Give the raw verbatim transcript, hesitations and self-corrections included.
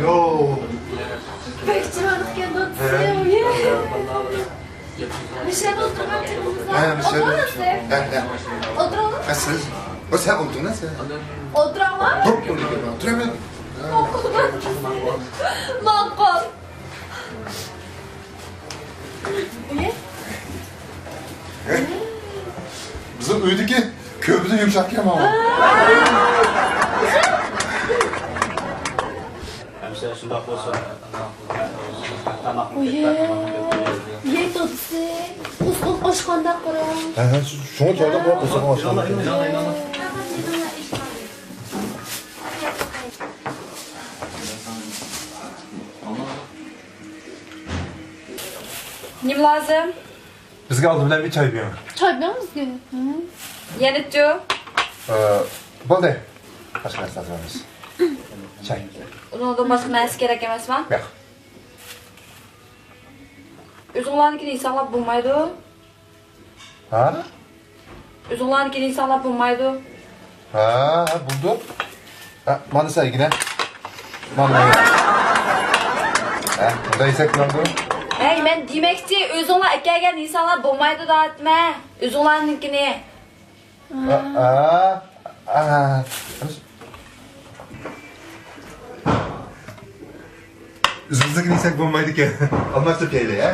يو. بەك چىرايلىق ئىكەن دوستى. مىشەل ئولتۇرغان. ھە، مىشەل. ئولتۇرىسىز. ھە، ھە. ئولتۇرۇڭ. ھە، سىز. ئۇ، سەن ئولتۇرما، سەن. ئولتۇراڭلار. توپ، توپ، توپ. تۇرۇۋەر. ماقۇل. ئۇيە. بىزنىڭ ئۆيدىكى كۆپىدىن يۇمشاق ئىكەن ماۋۇ. ھەمسە شۇنداق بولسا. ئۇيە. يەي توتىسى. قۇسقۇس ئاچقاندەك قاراڭ. ھە، ھە، شۇ-، شۇڭا كەلدۇق، بۇ قۇسقۇس ئاچقاندەك. نېمە لازىم؟ بىزگە ئالدى بىلەن بىر چاي بېرىڭ. چاي بېرىڭ بىزگە. ھە. يەنىچۇ؟ ئە، بولدى. باشقا نەرسە لازىم ئەمەس. چاي. ئۇنىڭدىن باشقا نەرسە كېرەك ئەمەسما؟ ياق. ئۆزۈڭلارنىڭكىنى ھېسابلاپ بولمايدۇ. ھە؟ ئۆزۈڭلارنىڭكىنى ھېسابلاپ بولمايدۇ. ھە، ھە، بولدى. ھە، مانا سەن ئىگىنە. مانا. ھە، بۇنداق يېسەك بولامدۇ؟ ھەي، مەن دېمەكچى، ئۆزۈڭلار ئەكەلگەن ھېسابلاپ بولمايدۇ دەۋاتىمەن. ئۆزۈڭلارنىڭكىنى. ھە، ھە، ھە. ئۆزىمىزنىڭكىنى يېسەك بولمايدىكەن. ئالماشتۇرۇپ كەيلى، ھە؟